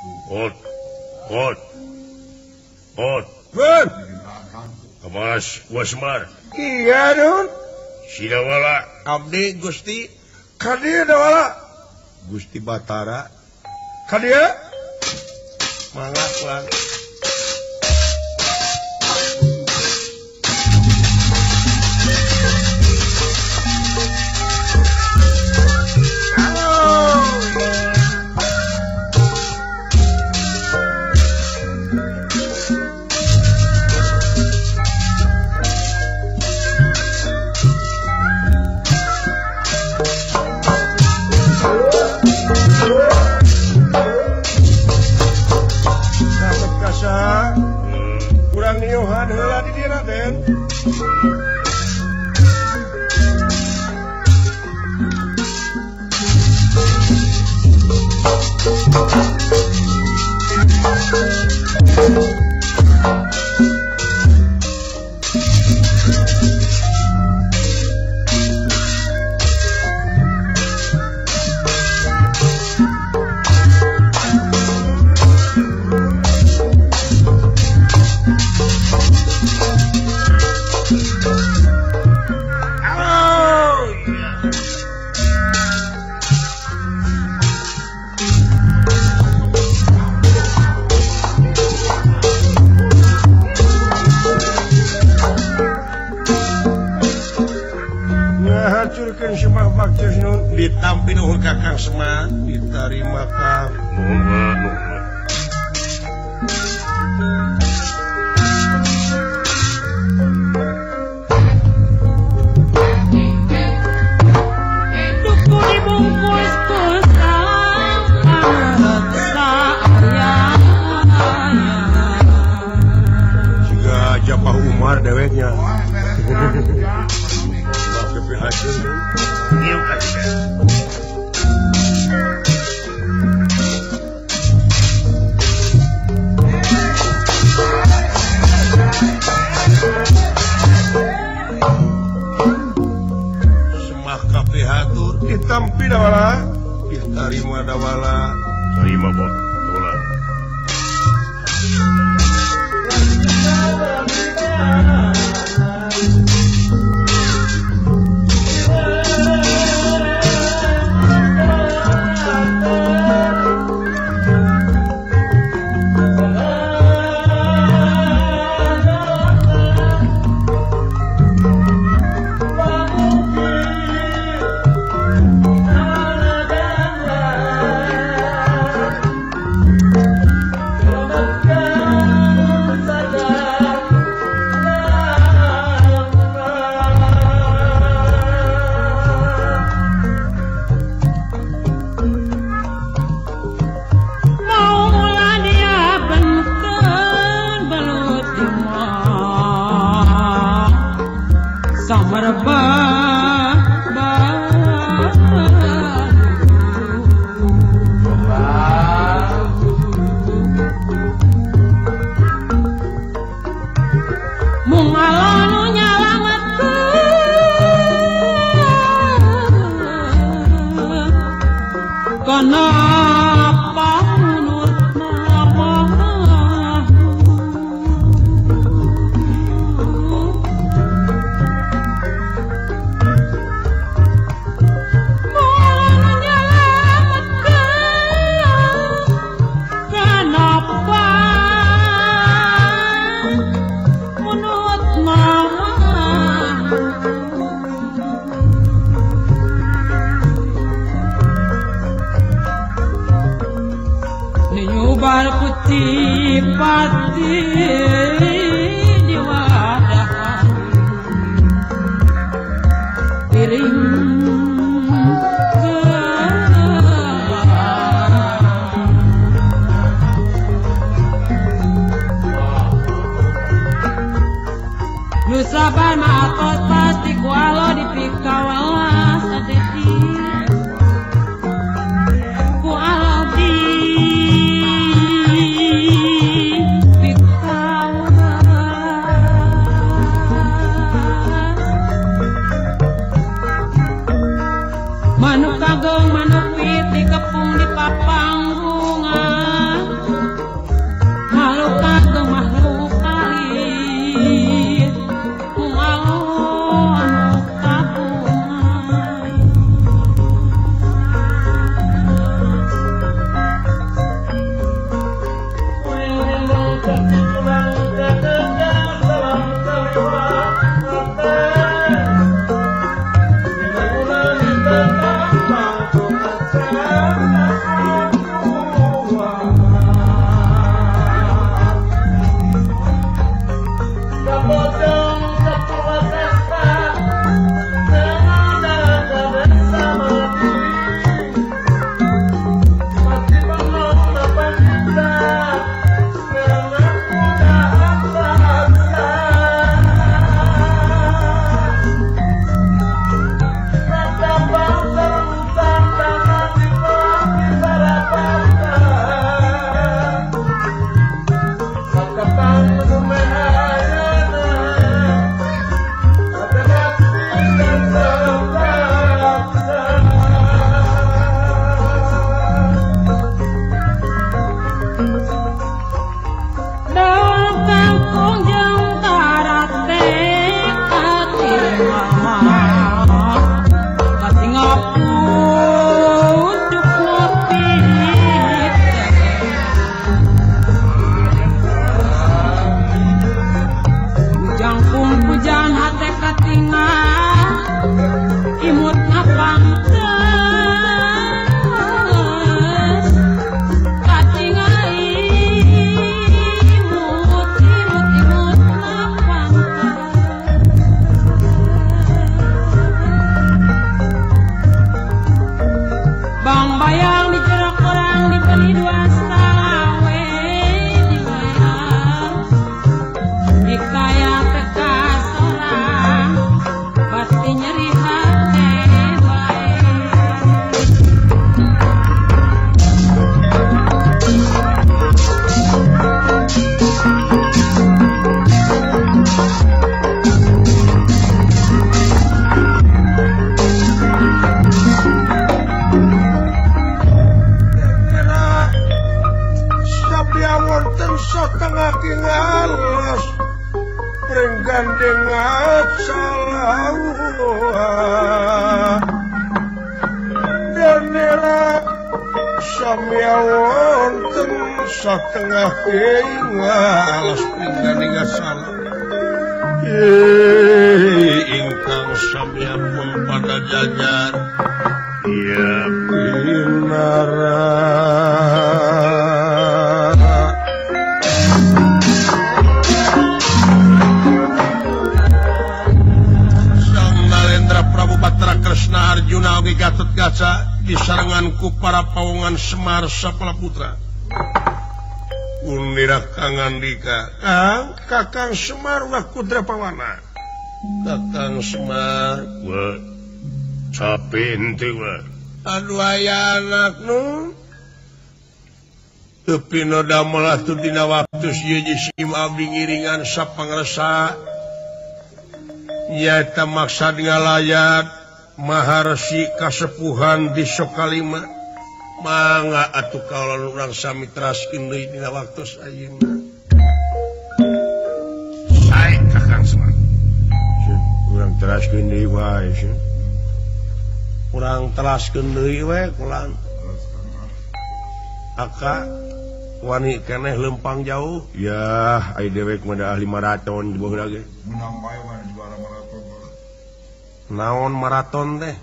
Ot. Ot. Ot. Bun. Kemas gua Semar. Iya, Nun. Sidawala abdi Gusti. Ka dieu Dawala. Gusti Batara. Ka dieu? Mangga pulang. Kurang niuhan heula di dieu Raden. Ditampi nuhun Kakang Semar, diterima Kang. Nuhun, nuhun. Duku dibungkus Siga Japah Umar deweknya. Semah kapihatur ditampi Dawala, diterima Dawala, terima bot, dola. Ku alo dipikawas. Satengah alas pringgandeng salawuha danera samya wonten satengah alas pringgandeng salah ingkang samya pun pada jajar iya pinara. Sang Nalendra Prabu Batara Kresna Arjuna oge Gatotkaca disarengan ku para pawongan Semar Sapala Putra. Unira kangandika, Kang, Kakang Semar ulah kudra pawana. Kakang Semar, wa capek henteu wa. Aduh aya anak nu. Teu pino damel atuh dina waktu ieu jisim abdi ngiringan sapangresa. Nyaeta maksad ngalayat Maharesi kasepuhan di Sokalima. Mangga atuh kaula urang sami teraskeun deui dina waktu ayeuna. Sae Kakang Semar. Urang teraskeun deui wae sih. Urang teraskeun deui we kulang. Aka wani keneh lempang jauh. Ya, ai dewek mah da ahli maraton di bawah lagi. Menang bae mah juara maraton. Naon maraton teh?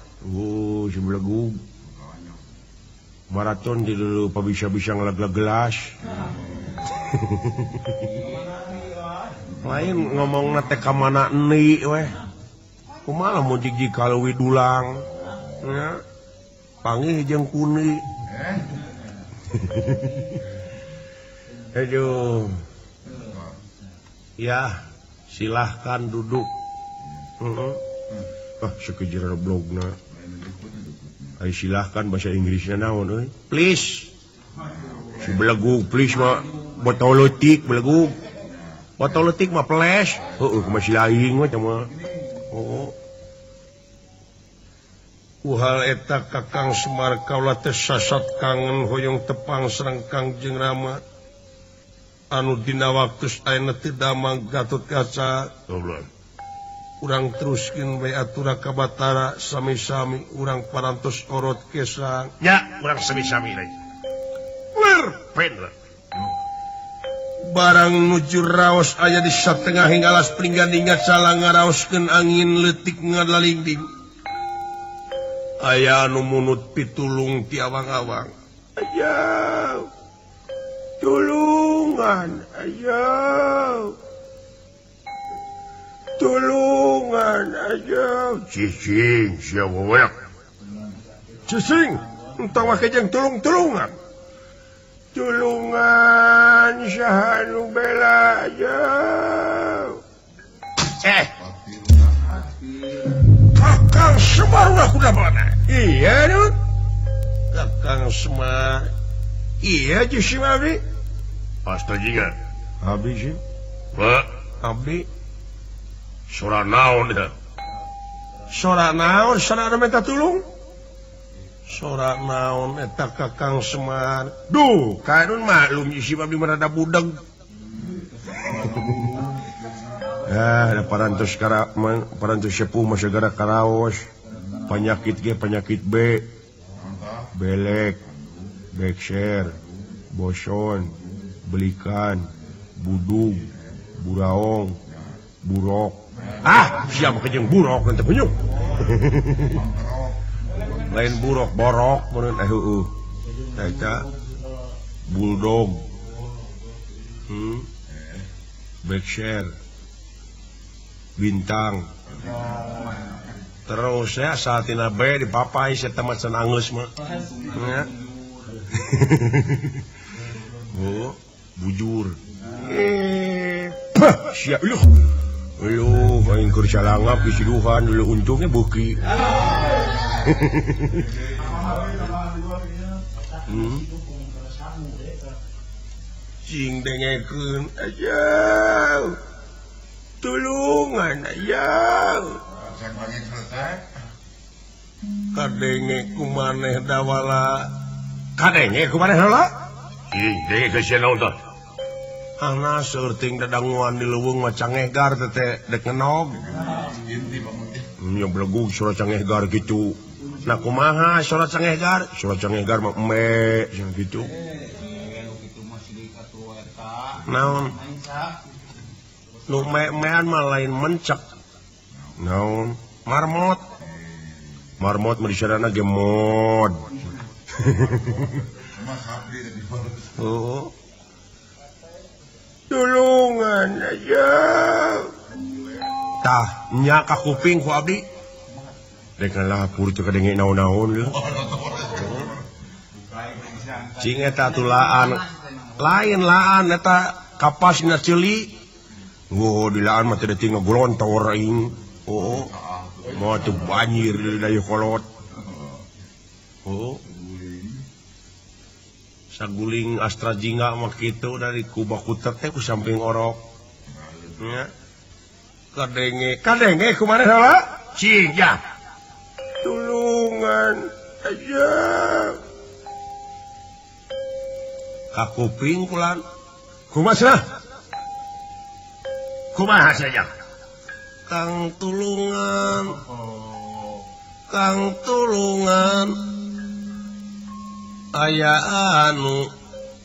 Si belegug. Maraton di dulu pabisa-bisa ngelag-lag gelas. Lain ngomongna teh ka mana endi weh. Kumaha lamun jig-jig kaleuwi dulang. Nya. Panggih jeung kuni. Aduh. Ya, silahkan duduk. Ah, sekejar blogna. Ayo silahkan bahasa Inggrisnya naon euy. Please. Si belegug please mah botol leutik belegug. Botol leutik mah flash. Heueuh kumaha si laing mah teh mah. Oh. Uhal eta Kakang Semar kaula teh sasat kangen hoyong tepang sareng Kangjeng Rama. Anu dina waktu ayeuna teu damang Gatotkaca. Goblok. Urang teruskeun bae atura ka Batara sami-sami urang parantos orot kesang. Ya, urang sami-sami deui. Ler pen. Barang nuju raos aya di satengah hingga alas pringganding salah ngaraoskeun angin leutik ngalalingding. Aya anu munut pitulung ti awang-awang. Aya tulungan, aya tulungan aja. Cicing sia wewek. Cicing, entah wake jeung tulung-tulungan. Tulungan saha nu bela aja. Kakang Semar ulah kuda mana? Iya Dut. Kakang Semar. Iya jisim abdi. Pasta jiga. Abdi sih. Pak. Abdi. Sora naon eta? Sora naon? Sora anu minta tulung? Sora naon eta Kakang Semar? Duh, kanun maklum jisim abdi mah rada budeg. Ah, ada parantos kara parantos sepuh mah segara karaos. Penyakit G, penyakit B. Belek, bekser, boson, belikan, budug, buraong, burok. Ah, siapa kejeng burok nanti penyuk. Lain burok, borok meureun heueuh. Eta bulldog. Bekser. Bintang. Terus ya saatina B dipapai saya macan angeus mah. Ya. Oh, bujur. Siap lu. Lu aing keur calangap disiduhan dulu untungnya beuki. Cing dengekeun aja. Tulungan aja. Kadenge ku maneh dawala. Kadenge ku maneh heula? Ih, denge ka sia naon tah? Ana seueur ting dadanguan di leuweung mah cangehgar teh dek ngenog. Nya belegug suara cangehgar kitu. Nah kumaha suara cangehgar? Suara cangehgar mah eme kitu. Naon? Nu me-mean mah lain mencek. Naon? Marmot. Marmot mah disarana ge mod. Oh. Tulungan aja. Tah nya ka kuping ku abdi. Dek lapur teu kadenge naon-naon leuh. Cing eta tulaan. Lain laan eta kapasna ceuli. Wo dilaan mah teu tinggal golontor aing. Oh. Moal teu banjir di Dayakolot. Oh. Saguling Astra Jingga mah kitu dari kubakutet teh ku samping orok. Nya. Kadenge, kadenge kumaha salah? Cing ya. Tulungan aja. Ka kuping kulan. Kumaha cenah? Kumaha saja? Kang tulungan. Kang tulungan. Aya anu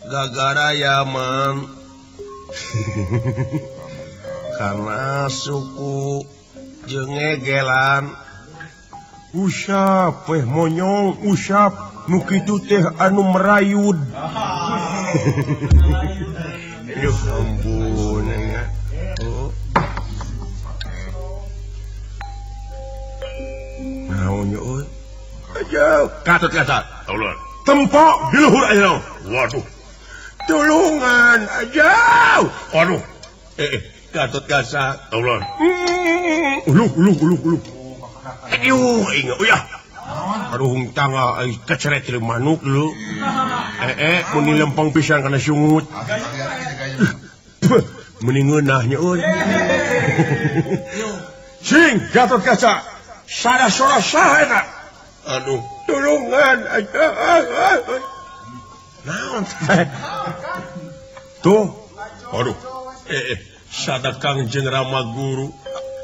gagarayaman karena suku jeung ngegelan usap weh monyong usap nu kitu teh anu merayud. Aduh ampun ya. Oh. Naon nya euy? Ayo katut kacat. Tolong. Tempok di luhur aja. Waduh. Tulungan aja. Waduh. Gatot Kaca. Tolong. Uluh uluh uluh uluh. Aduh, ingat uyah. Aduh hungtang ai keceret di manuk lu. Meni lempeng pisan kana sungut. Meni ngeunah nya euy. Cing Gatot Kaca. Sada sora saha eta? Aduh, tulungan aja. Naon teh? Tuh. Aduh. Sada Kangjeng Rama Guru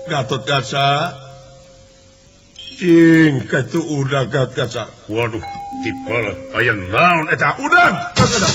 Gatot Kaca. Cing katu udah Gatot Kaca. Waduh, tipel aya naon eta udang. Tipel.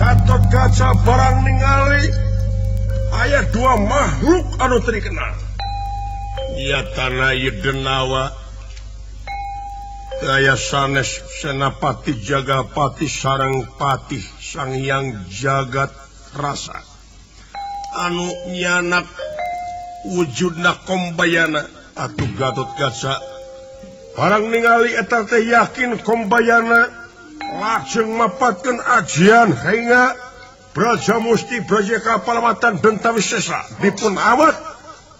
Gatot Kaca barang ningali aya dua makhluk anu teu dikenal. Nyatana ieu denawa aya sanes Senapati Jagapati sareng Patih Sang Hyang Jagat Rasa anu nyanak wujudna kombayana. Atuh Gatot Kaca barang ningali eta teh yakin kombayana lajeng mapatkeun ajian hingga Braja Musti Braja Kapalamatan Dentawisesa dipun awet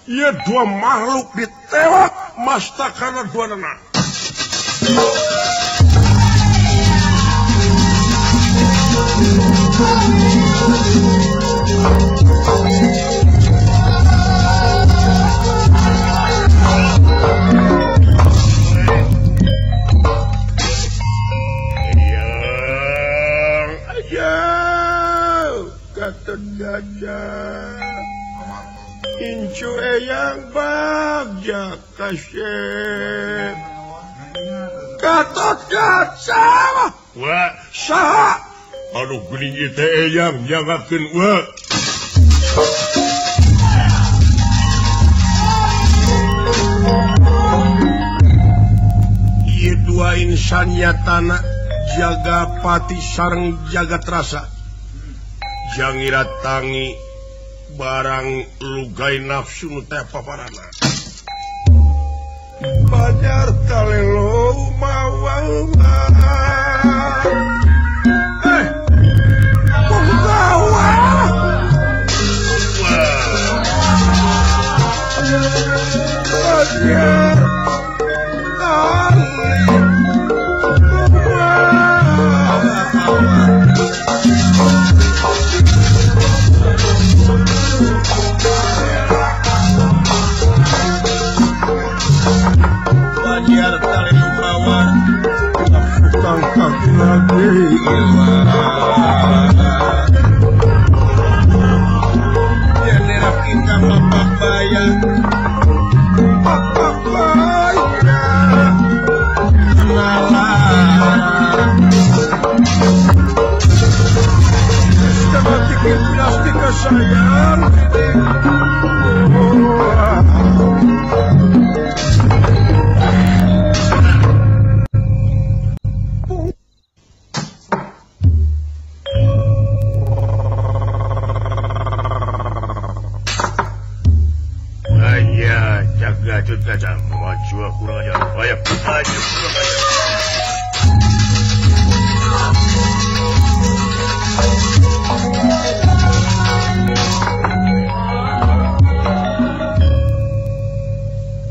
ieu dua makhluk ditewak mastakana dua nana. Gatot Kaca incu eyang bagja kasep. Gatot Kaca wah saha aduh geuning ieu teh eyang nyangakeun wa. Ieu dua insan nyatana Jagapati sareng Jagat Rasa. Jangira tangi barang lugai nafsu nu teh paparana. Banjar talelo mawang. Banjar Banjar tali lumawan tukang kaki lagi Jenera kita bapak bayang bapak bayang kenalan Setengah plastik sayang Kurang ajar, ayo, ayo, kurang ajar.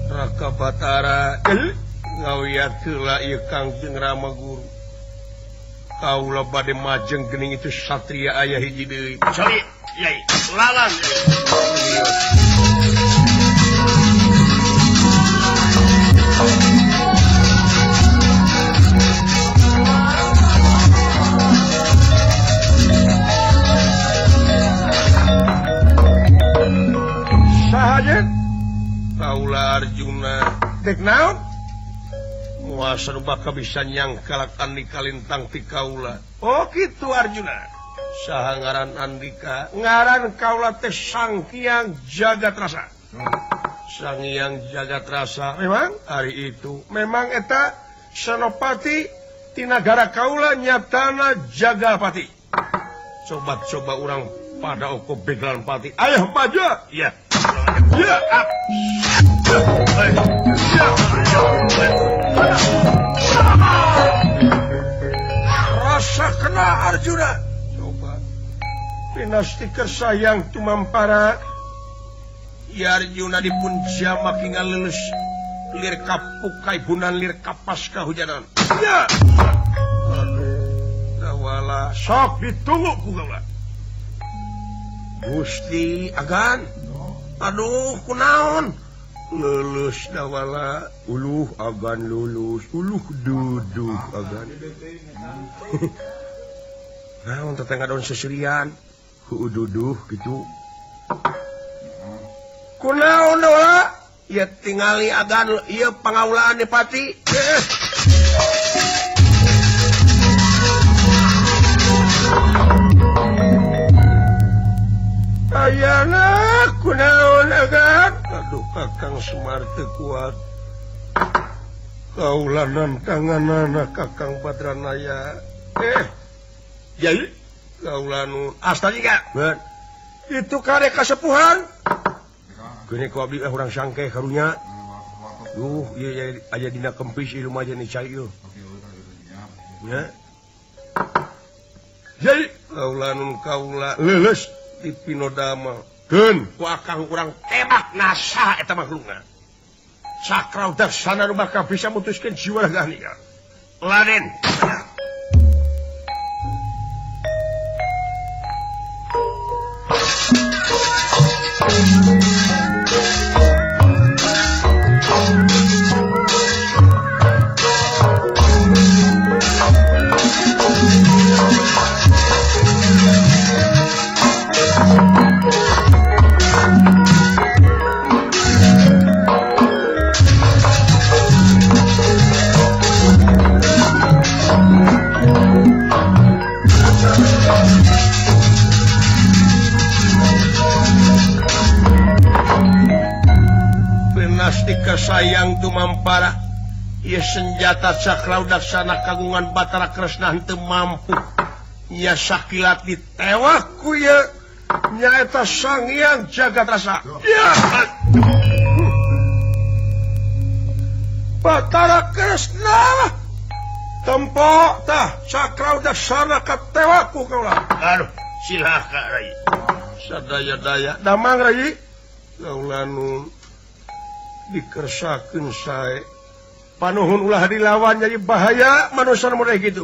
Raka Batara ngawiat heula ieu Kangjeng Rama Guru. Kaula bade majeng geuning itu satria aya hiji deui. Cari, yai, lalan. Sahaja Kaula Arjuna dek naon muasa nu bakal bisa nyangkalak Andika lintang ti kaula. Oh kitu Arjuna. Saha ngaran Andika? Ngaran kaula teh Sang Hyang Jagat Rasa. Sang Hyang Jagat Rasa memang hari itu memang eta Senopati ti nagara kaula nyatana Jagalpati. Coba-coba urang pada oko begalan pati. Ayo maju. Ya. Ya. Rasa kena Arjuna. Coba. Pinasti sayang tumampara. Ya Arjuna dipun jamak hingga lulus lir kapuk kaibunan lir kapas kahujanan. Ya. Aduh, dawala sok ditunggu ku kaula. Gusti Agan. Aduh, kunaon? Lulus dawala, uluh agan lulus, uluh duduk agan. Naon tetangga daun seserian, heueuh duduh gitu. Kunaon dawala? Ya tingali agan ieu pangaulaan Depati. Ayana kunaon agan? Aduh Kakang Semar teu kuat. Kaula nantanganana Kakang Badranaya. Yai kaula nu asta juga. Itu kare kasepuhan. Geuning ku abdi urang sangke karunya. Duh, ieu aya dina kempis ieu lumayan ni cai ieu. Nya. Yai kaula nu kaula leuleus di Pinodama. Keun ku akang urang tembak nasa eta makhlukna. Sakrau daksana nu bakal bisa mutuskeun jiwa ragana. Laden. Sayang tumampara ieu senjata Sakrau daksana kagungan Batara Kresna henteu mampu nya sakilat ditewak ku ieu nyaeta Sang Hyang Jagat Rasa. Ya. Batara Kresna tempo tah Sakrau daksana katewak ku kaula. Aduh, silaka rai. Sadaya-daya damang rai. Kaula nu Dikersakeun sae. Panuhun ulah dilawan jadi bahaya manusia model gitu.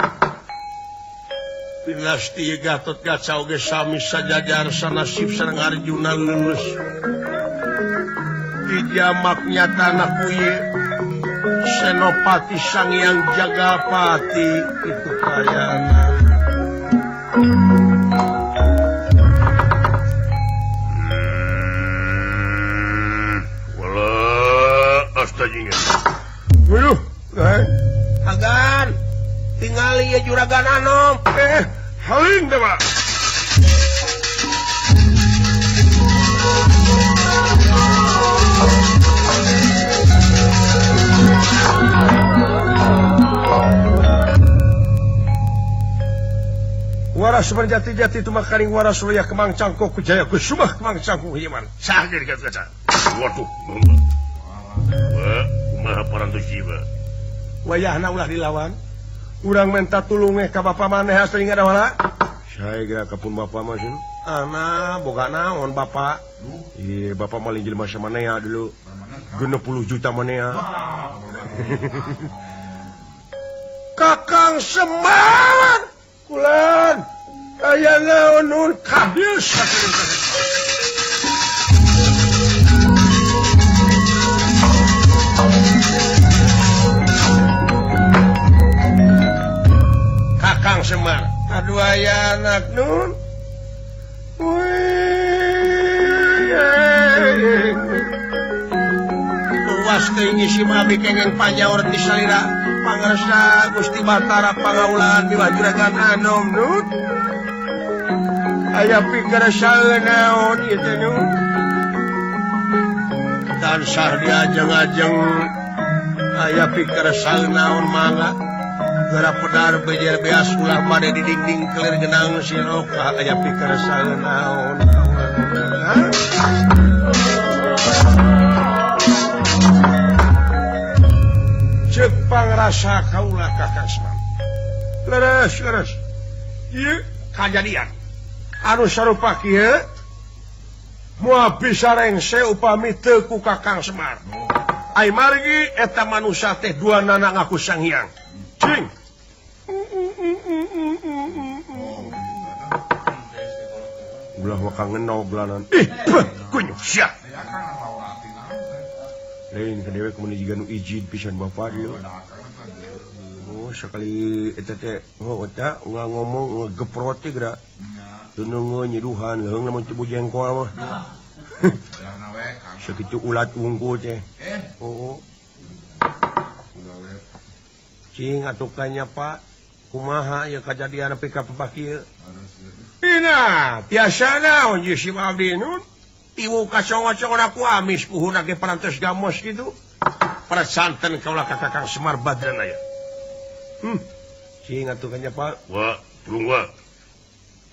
Pinasti Gatot Kaca oge sami sajajar sanasib sareng Arjuna lulus. Dijamak nyata anak kuye Senopati Sangyang Jagapati itu kayana. Wala astajinya. Waduh, Hagan, tingali ya juragan anom. Haling deh, Pak. Waras berjati-jati itu makaring waras waya kemang cangkok kujaya kusumah kemang cangkok himan. Sahir kaca. Waduh, wah, kumaha parantos jiwa. Wayahna ulah dilawan. Urang menta tulung ka bapa maneh asli ngadawala. Saya geura ka pun bapa mah sih. Ana boga naon bapa? Ieu bapa maling jelema samanea dulu. 60 juta manea. Kakang Semar kulan aya naon nun kabil Kakang Semar aduh aya anak nun. Luas teuing isi abdi kengeng panyaur ti salira pangarsa Gusti Batara pangaulaan miwah juragan anom nun. Aya pikersaeun naon ieu teh nun. Tansah diajeng-ajeng aya pikersaeun naon mangga. Gara pedar bejer beas ulah made di dinding kelir genang siroka aya pikersaeun naon. Ceuk pangrasa kaula Kakang Semar. Leres leres. Ieu kajadian anu sarupa kieu moal bisa rengse upami teu ku Kakang Semar. Ai margi eta manusa teh duanana ngaku Sang Hyang. Cing. Ulah waka ngenog lanan. Ih, kunyuk sia. Lain ka dewek mun jiga nu ijid pisan bapa dieu. Oh, sakali eta teh oh eta ngomong ngegeprot teh geura. Teu nyeduhan leung lamun cebu jengkol mah. Sakitu ulat wungkul teh. Oh. Cing atukannya Pak, kumaha ya kajadian nepi ka pepah kieu. Ina, biasa naon ieu si abdi nun. Tiwu kacong-kacong aku amis puhuna ge parantos gamos gitu. Para santen kaula ka Kakang Semar Badran aya. Cing atukannya Pak. Wa, tulung wa.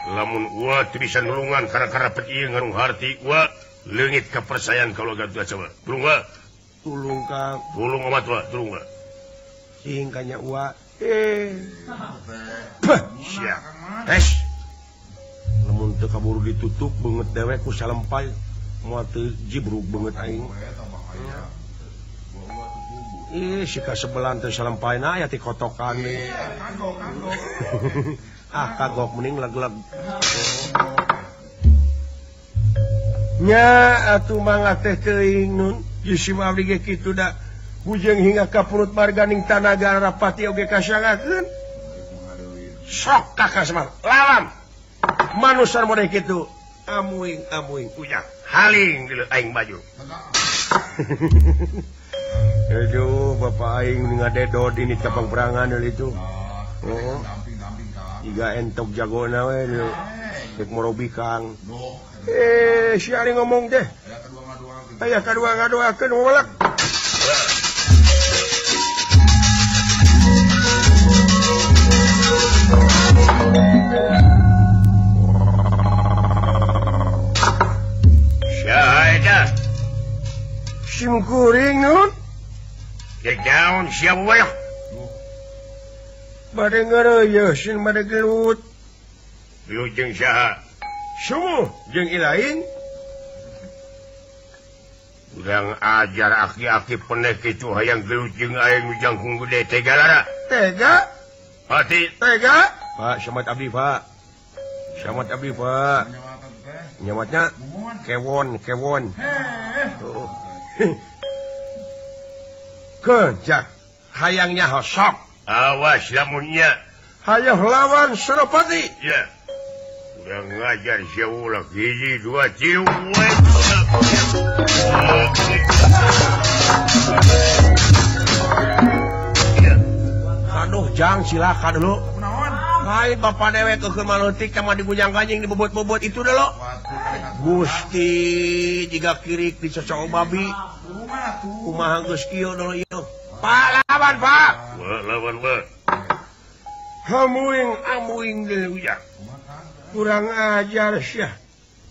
Lamun wa teu bisa nulungan kana karapet ieu ngarung harti wa leungit kapercayaan kaula Gatot Kaca. Tulung wa. Tulung Kang. Tulung omat wa, tulung wa. Cing kanya wa. Peh, sia. Tes. Lamun teu kaburu ditutup beungeut dewek ku salempai moal teu jibrug beungeut aing. Ih, si kasebelan teh salampaina aya ti kotokan nih. Ah, kagok mending leg-leg. Nya atuh mangga teh teuing nun. Ieu abdi ge kitu da. Bujeng hingga ka purut marganing tanaga rapati oge kasangakeun. Sok Kakang Semar, lawan. Manusia model kitu. Amuing amuing ujang. Haling deuleu aing baju. Aduh, bapak aing ngadedo dini tapang perangan deuleu itu. Oh. Iga entok jagona we deuleu. Rek morobi Kang. Si ari ngomong teh. Aya kadua ngadoakeun wolek. Syahida. Sim kuring nun. Get down siap wae. Bade ngareuyeun sin bade gelut. Gelut jeung saha? Sumuh jeung ilaing. Urang ajar aki-aki peneh kitu hayang gelut jeung aing nu jangkung gede tega lara. Tega? Pati tega? Pak, selamat abdi, Pak. Selamat abdi, Pak. Nyawatnya kewon, kewon. Tuh. Kejak hayangnya hosok. Awas lamunnya. Hayang lawan Senopati. Ya. Urang ngajar sia ulah hiji dua tilu. Aduh, jang silakan dulu. Hai bapak dewek keur malutik sama digunjang ganjing dibobot-bobot itu dulu. Gusti jiga kirik dicocok babi. Kumaha geus kieu dulu ieu. Pak lawan Pak. Lawan Pak. Hamuing amuing deui ya. Kurang ajar sia.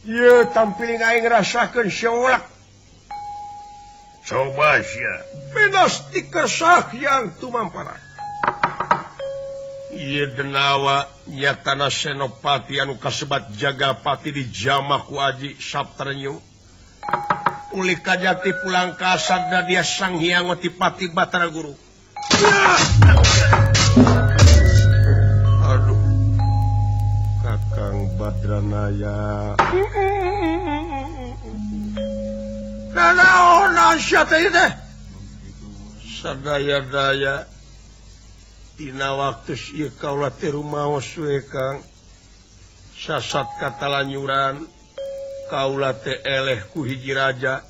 Ieu tampiling aing rasakeun siolak. Coba sia. Penas dikersak yang tumampara. Ieu denawa nyatana Senopati anu kasebat Jagapati dijamah ku Aji Sapternyu. Uli kajati pulang ka sadda dia Sang Hyang Otipati Batara Guru. Aduh. Kakang Badranaya. Nanaon sia teh teh? Sadaya-daya dina waktu ieu kaula teh rumaos we Kang. Sasat katalanyuran kaula teh eleh ku hiji raja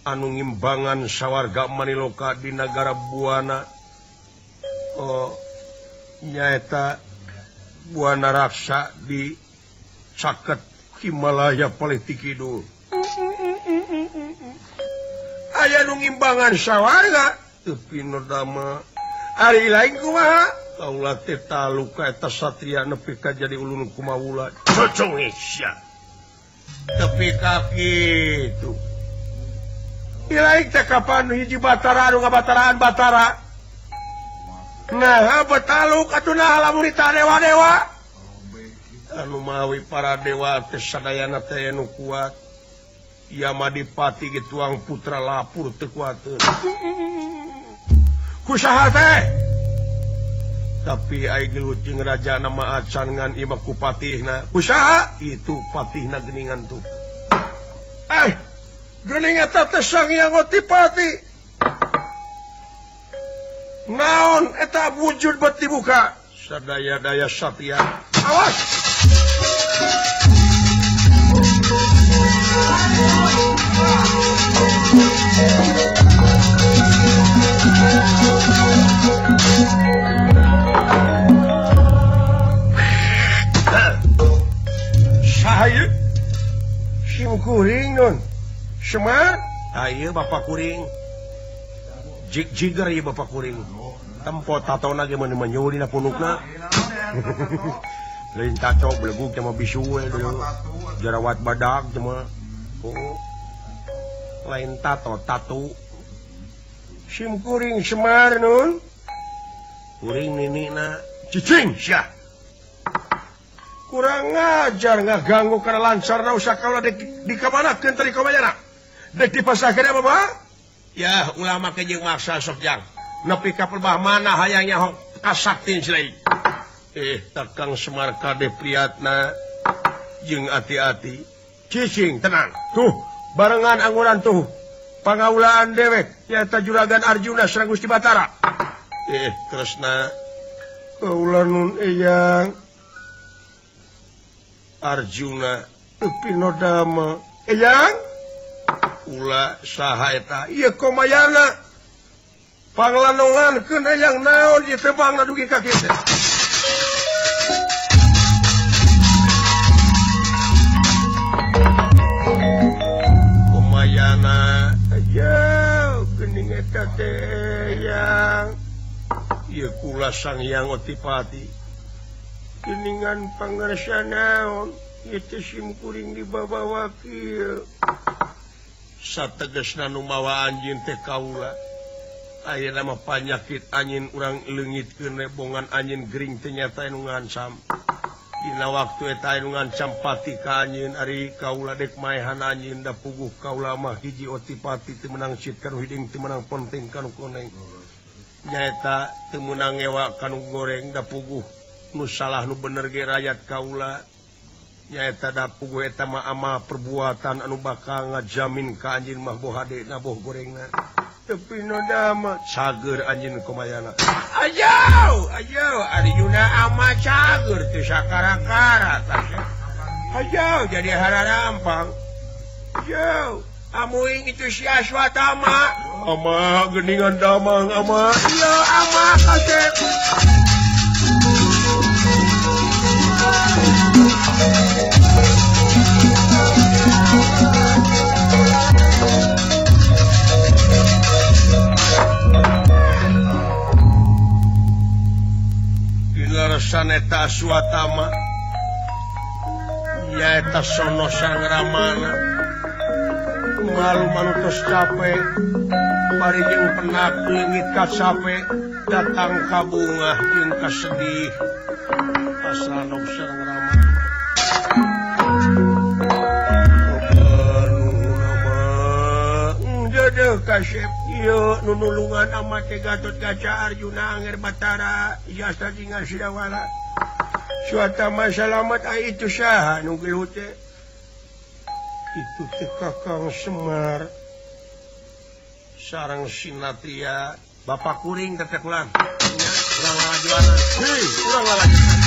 anu ngimbangan sawarga Maniloka di nagara Buana. Oh, nyaeta Buana Raksa di caket Himalaya Politik Kidul. Aya nu ngimbangan sawarga teu pinodama. Ari lain kumaha? Kaula teh taluka eta satria nepi ka jadi ulun kumawula. Cocong sia. Tepi ka kitu. Ilaik teh kapan hiji batara anu ngabataraan batara. Nah, betaluk atuh nah lamun dewa-dewa. Anu mawi para dewa teh sadayana teh nu kuat. Yamadipati ge tuang putra lapur teu kuateun. Kusaha teh? Tapi ai gelut jeung raja nama acan ngan ieu mah ku patihna. Kusaha? Itu patihna geuningan tuh. Geuning eta teh Sang Hyang Otipati. Naon eta wujud bet dibuka? Sadaya-daya satya. Awas. Saha sim kuring nun. Semar? Ayo bapak kuring. Jig-jiger ieu bapak kuring. Tempo tatona ge mun menyul dina punukna. Lain tato belegug teh mah bisu we dulu. Jerawat badak teh mah. Oh. Lain tato tatu. Sim kuring Semar nun. Kuring ninina cicing sia. Kurang ngajar ngaganggu kana lancarna usaha kaula dek dikamanakeun tadi kamayana. Dek dipasahkeun apa Pak? Ya ulama ke jeung maksa sok jang. Nepi ka pelbah mana hayang nyaho kasaktin silai. Takang Semar kade priyatna jeung ati-ati. Cicing tenang. Tuh barengan angguran tuh. Pangaulaan dewek nyaeta Juragan Arjuna sareng Gusti Batara. Kresna kaula nun eyang Arjuna pinodama eyang ula saha eta ieu komayana panglanongankeun eyang naon ieu teh bangna dugi ka kieu teh. Komayana aja geuning eta teh eyang ieu kula Sang Hyang Otipati. Geningan pangersa naon ieu teh sim kuring dibawa kieu. Sategesna nu mawa anjeun teh kaula. Ayeuna mah panyakit anjeun urang leungitkeun rebongan anjeun gering teh nyata nu ngancam. Dina waktu eta anu ngancam pati ka anjeun ari kaula dek maehan anjeun da puguh kaula mah hiji otipati teu meunang sit kanu hideung teu meunang ponteng kanu koneng. Nyaeta teu meunang ngewa kanu goreng da puguh nu salah nu bener ge rakyat kaula. Nyaeta da puguh eta mah amal perbuatan anu bakal ngajamin ka anjeun mah boh hade na boh gorengna. Tapi no dama cager anjeun kumayana. Ayo, ayo Arjuna ama cager teu sakara-kara tah. Ayo jadi hararampang. Ayo, amuing itu si Aswatama. Ama geuningan damang ama. Iya ama kasep. Saneta Aswatama nyaeta sono sareng Ramana malu-malu tos capek bari jeung penat leungit kacape datang ka bungah jeung kasedih pasranog sareng Ramana. Jodoh kasep ieu nu nulungan ama teh Gatot Kaca Arjuna Anger Batara Jasta Jingga Sidawala Suatama salamat ai itu saha nu geluh teh itu teh Kakang Semar sareng Sinatria bapak kuring teh kulang nya urang lalajuana heuy urang lalajuana.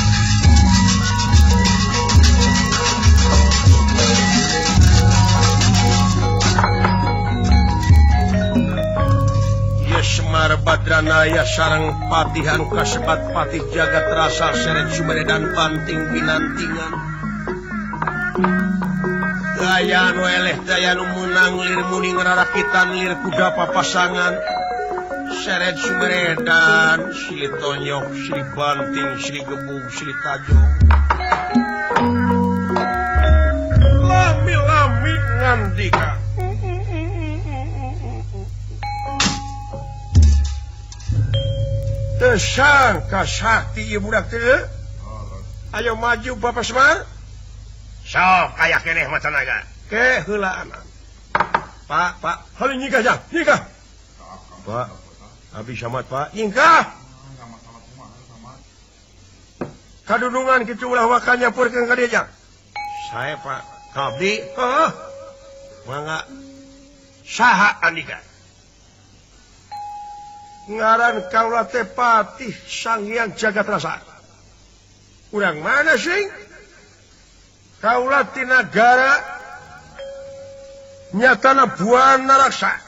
Semar Badranaya sareng patih anu kasebat patih jagat rasa seret sumeredan panting binantingan daya anu eleh daya anu meunang lir muning rarakitan lir kuda papasangan seret sumeredan silih tonyok silih banting silih gebug silih tajong lami-lami ngandika. Tersangka sakti ieu budak teh. Ayo maju Bapak Semar. Sok aya keneh mah tanaga. Ke heulaan. Pak, Pak, hayu nyingkah jang, nyingkah. Pak, abdi samat Pak, nyingkah. Kadudungan kitu ulah waka nyampurkeun ka dieu jang. Sae Pak, abdi, heuh. Mangga saha andika? Ngaran kaula teh patih Sanghyang Jagatrasa. Urang mana sing? Kaula ti nagara nyatana Buana Raksa.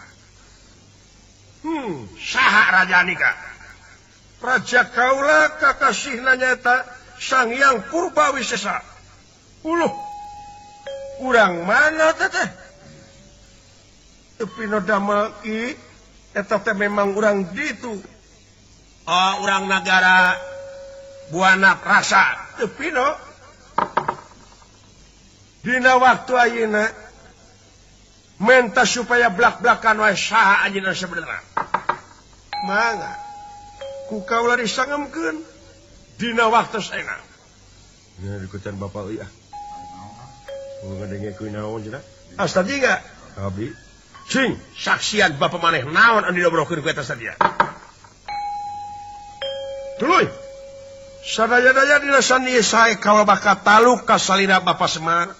Saha raja andika? Raja kaula kakasihna nyaeta Sanghyang Purbawisesa. Uluh. Urang mana teh teh? Tepi no damel i eta teh memang urang ditu. Oh, urang nagara Buana Rasa. Tepi no. Dina waktu ayeuna menta supaya blak-blakan wae saha anjeunna sebenarna. Mangga ku kaula disangemkeun dina waktu ayeuna. Nya dikutan bapak euy ah. Ngadenge kuy naon cenah? Astaga. Abdi Cing, saksian bapak maneh naon anu diobrolkeun ku eta sadia. Tuluy. Sadaya-daya dina sandi sae kaula bakal taluk ka salira Bapak Semar.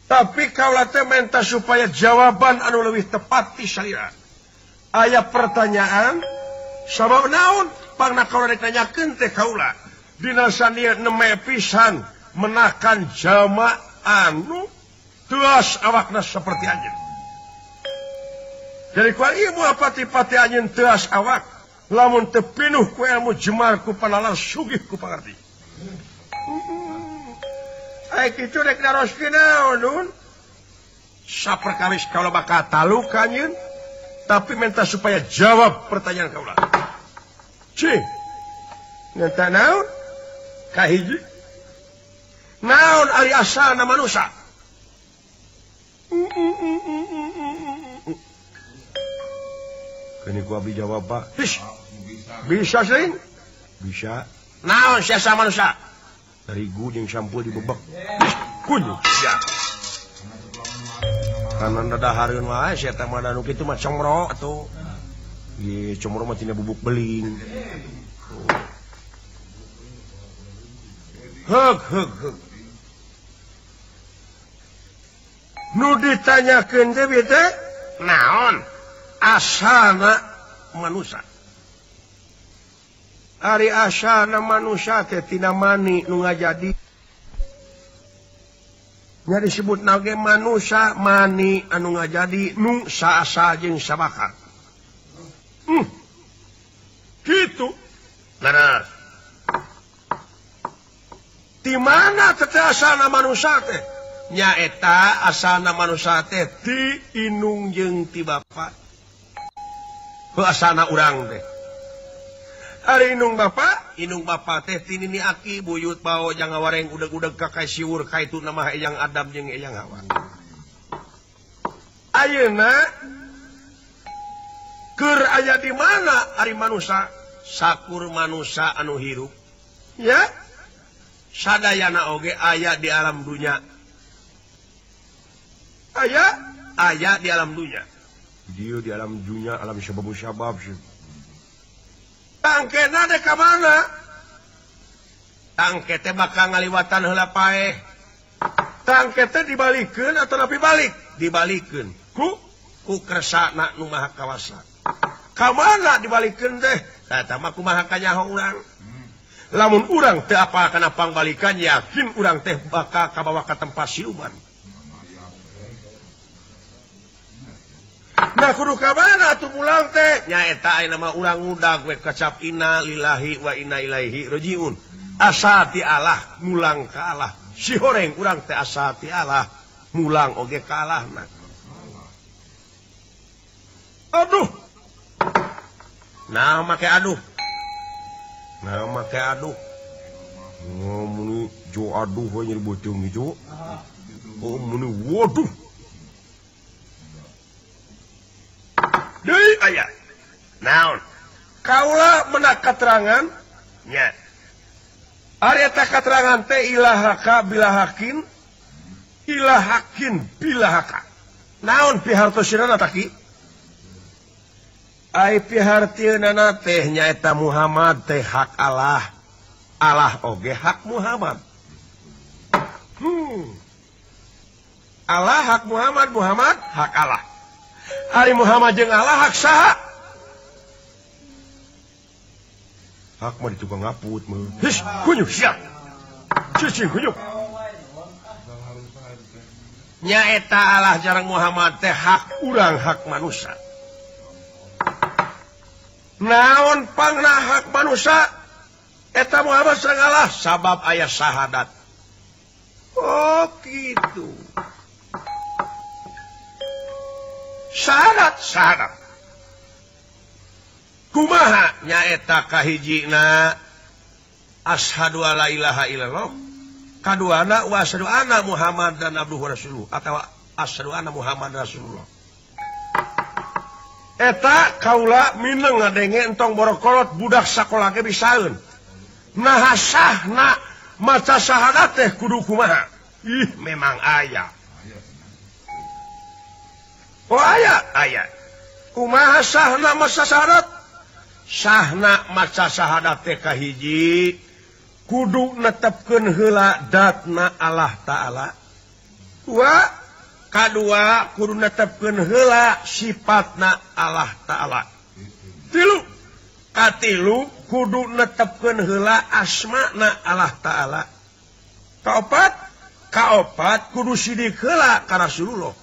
Tapi kaula teh menta supaya jawaban anu leuwih tepat ti salira. Aya pertanyaan sabab naon pangna kaula rek nanyakeun teh kaula. Dina sandi neme pisan menakan jama anu teuas awakna seperti anjeun. Jadi ku ilmu pati-pati anjeun teuas awak lamun teu pinuh ku ilmu jemar ku panalar sugih ku pangarti. Ai kitu rek naroskeun naon nun? Saperkawis kaula bakal taluk ka anjeun tapi minta supaya jawab pertanyaan kaula. Cing. Nenta naon? Kahiji. Naon ari asalna manusa? Kini ku abdi jawab Pak. Hish. Bisa sing? Bisa. Naon siasa manusia? Terigu jeung sampeu dibebek. Kunyuk sia. Kanan dadahareun wae sia teh mah nu kitu mah comro atuh. Ieu comro mah tina bubuk beling. Heug heug heug. Nu ditanyakeun teh bieu teh naon? Asana manusia. Ari asana manusia teh tina mani nu ngajadi. Nya disebut nage manusia mani anu ngajadi nu saasa jeung sabakat. Kitu. Leres. Di mana teh asana manusia teh? Nyaeta asana manusia teh ti inung jeung ti bapa. Heuh asana urang teh. Ari inung bapa teh ti nini aki buyut bao jang ngawareng udeg-udeg ka kai siwur ka itu nama Eyang Adam jeung Eyang Hawa. Ayeuna keur aya di mana ari manusia? Sakur manusia anu hirup. Ya. Sadayana oge aya di alam dunya. Aya di alam dunya. Dia di alam dunya, alam syabab-syabab. Tangkena dek ka mana? Tangke teh bakal ngaliwatan heula paeh. Tangke teh dibalikeun atau napi balik? Dibalikeun. Ku kersana nu Maha Kawasa. Ka mana dibalikeun teh? Tah eta mah kumaha kanyaho urang. Lamun urang teu apal kana pangbalikan, yakin urang teh bakal kabawa ka tempat siluman. Nah kudu ka mana atuh pulang teh? Nyaeta aya nama urang ngudag we kacap inna lillahi wa inna ilaihi rajiun. Asa ti Allah mulang ka Allah. Si horeng urang teh asa ti Allah mulang oge ka Allahna. Aduh. Nah make aduh. Nah make aduh. Ngomong jo aduh we nyeri beuteung gitu. Oh muni waduh. Deui aya. Naon? Kaula menak katerangan nya. Ari eta katerangan teh ilahaka bilahakin ilahakin bilahaka. Naon pihartosieunana taki? Ai pihartieunana teh nyaeta Muhammad teh hak Allah. Allah oge hak Muhammad. Allah hak Muhammad, Muhammad hak Allah. Ari Muhammad jeung Allah hak saha? Hak mah di tukang ngaput mah. His, kunyuk sia. Cicing kunyuk. Nyaeta Allah jarang Muhammad teh hak urang, hak manusia. Naon pangna hak manusia? Eta Muhammad sareng Allah sabab aya syahadat. Oh gitu. Syahadat, syahadat. Kumaha nyaeta kahijina asyhadu alla ilaha illallah, kaduana wa asyhadu anna Muhammadan abduhu wa rasuluh atawa asyhadu anna Muhammadan rasulullah. Eta kaula mineng ngadenge entong borokolot budak sakola ge bisaeun. Nah sahna maca syahadat teh kudu kumaha? Ih memang aya. Oh aya, aya. Kumaha sahna maca syahadat? Sahna maca syahadat teh kahiji kudu netepkeun heula datna Allah Ta'ala. Dua, kadua kudu netepkeun heula sifatna Allah Ta'ala. Tilu, katilu kudu netepkeun heula asmana Allah Ta'ala. Kaopat, kaopat kudu sidik heula ka Rasulullah.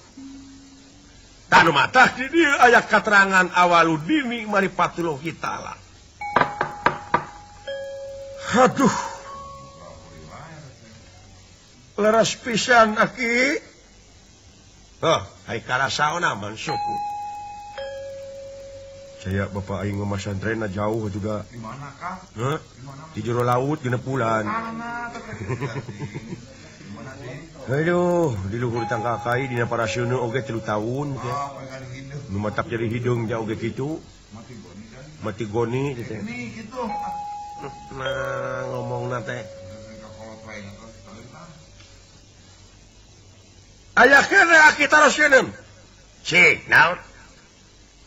Tanu matah di dieu aya katerangan awaludini maripatullahi ta'ala. Aduh. Leres pisan aki. Oh, ai karasaona man suku. Saya bapak aing mah santrena jauh juga. Di mana kah? Heh? Di jero laut 6 bulan. Aduh, di luhur tangkakai dina parasieuna oge 3 tahun teh. Nu matak jadi hideung ja oge kitu. Mati goni teh. Nah, ngomongna teh. Aya keneh aki taroskeun. Cik, naon?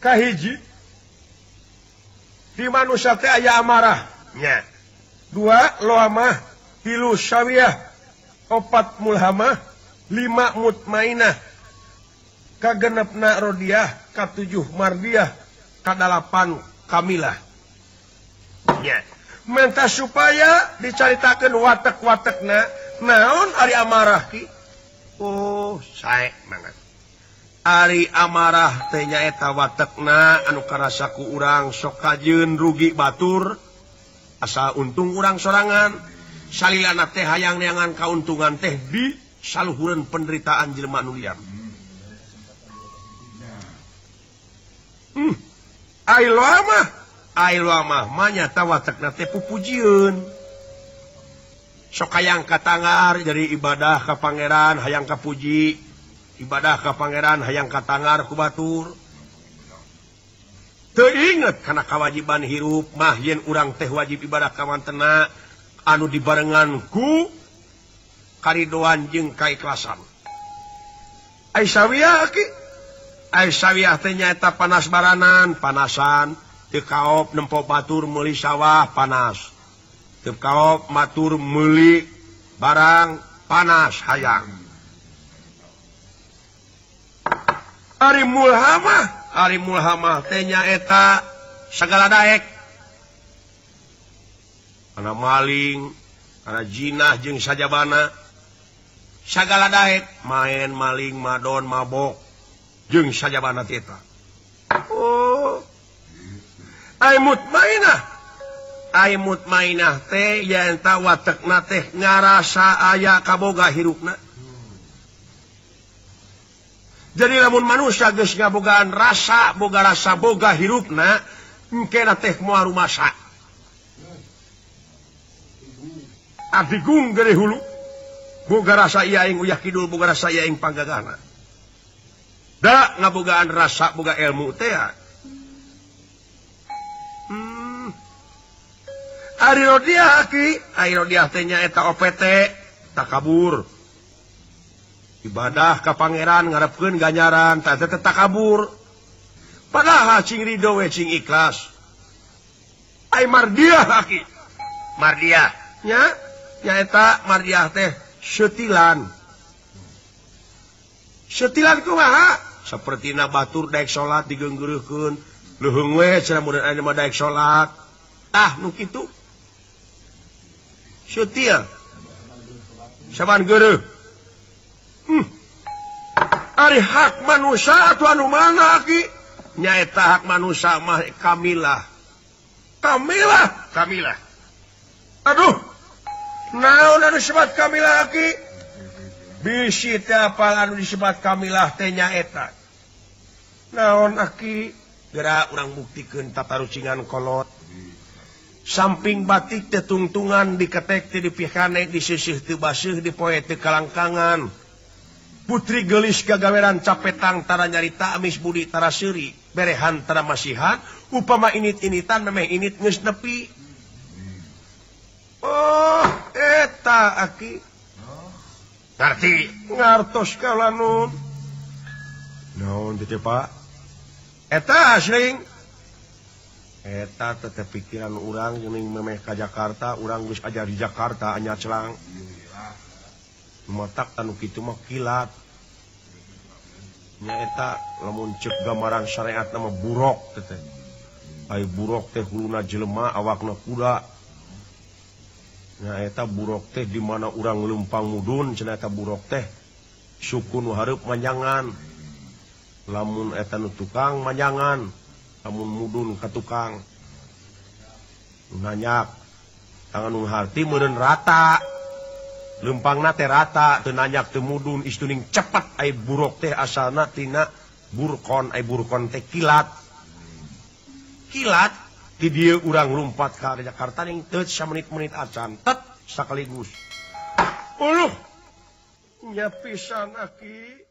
Kahiji di manusia teh aya amarah. Nya. 2 loamah, 3 syawiyah, 4 mulhamah, 5 mutmainah, kagenepna rodiah, ka-7 mardiah, ka-8 kamilah. Nya. Menta supaya dicaritakeun watek-watekna naon ari amarah ki? Oh, sae banget. Ari amarah teh nyaeta watekna anu karasa ku urang sok kajeun rugi batur asa untung urang sorangan. Salilana teh hayang neangan kauntungan teh di saluhureun penderitaan jelema nu liar. Ai loamah mah nyata watekna teh pupujieun. Sok hayang katangar jadi ibadah ka pangeran hayang kapuji, ibadah ka pangeran hayang katangar ku batur. Teu inget kana kawajiban hirup mah yen urang teh wajib ibadah ka mantena anu dibarengan ku karidoan jeung kaikhlasan. Ai sawiyah ki? Ai sawiyah teh nyaeta panas baranan, panasan. Teu kaop nempo batur meuli sawah panas. Teu kaop matur meuli barang panas hayang. Ari mulhamah teh nyaeta sagala daek. Kana maling, kana jinah jeung sajabana. Sagala daek, main, maling, madon, mabok jeung sajabana teh eta. Oh. Ai mutmainah teh nyaeta watekna teh ngarasa aya kaboga hirupna. Jadi lamun manusia geus ngabogaan rasa boga hirupna, engkena teh moal rumasa. Adigung gede hulu, boga rasa ieu aing uyah kidul, boga rasa ieu aing panggagana. Da ngabogaan rasa boga ilmu teh. Ari rodiah ki, ari rodiah teh nyaeta OPT, takabur. Ibadah ka pangeran ngarepkeun ganjaran, tah teh takabur. Padahal cing ridho we cing ikhlas. Ai mardiah aki. Mardiah nya nyaeta mardiah teh setilan. Setilan kumaha? Sapertina batur daek salat digeunggeureuhkeun, leuheung we cenah mun aya mah daek salat. Tah nu kitu. Setia. Saban geureuh. Ari hak manusia atuh anu mana aki? Nyaeta hak manusia mah kamilah. Kamilah, kamilah. Aduh. Naon anu disebat kamilah aki? Bisi teh apal anu disebat kamilah teh nyaeta. Naon aki? Geura urang buktikeun tatarucingan kolot. Samping batik teh tungtungan diketek teh dipikane disisih teu baseuh dipoe teu kalangkangan. Putri geulis gagaweran capetang tara nyarita amis budi tara seuri berehan tara masihan upama init-initan memeh init geus nepi. Oh eta aki ngarti ngartos kalanun. Naon teh Pak? Eta asling. Eta tetep pikiran urang geuning memeh ka Jakarta, urang geus ajar di Jakarta anya celang. Matak anu kitu mah kilat. Nya eta lamun ceuk gambaran syariat mah buruk teh. Ai buruk teh huluna jelema awakna kuda. Nya eta buruk teh di mana urang leumpang mudun cenah eta buruk teh suku nu hareup manjangan. Lamun eta nu tukang manjangan, lamun mudun ka tukang. Nu nanyak tangan nu harti meureun rata. Lempangna teh rata, teu nanyak teu mudun, istuning cepet ai buruk teh asalna tina burkon, ai burkon teh kilat. Kilat di dieu urang lumpat ka Jakarta ning teu samenit-menit acan, tet sakaligus. Uluh. Nya pisan aki.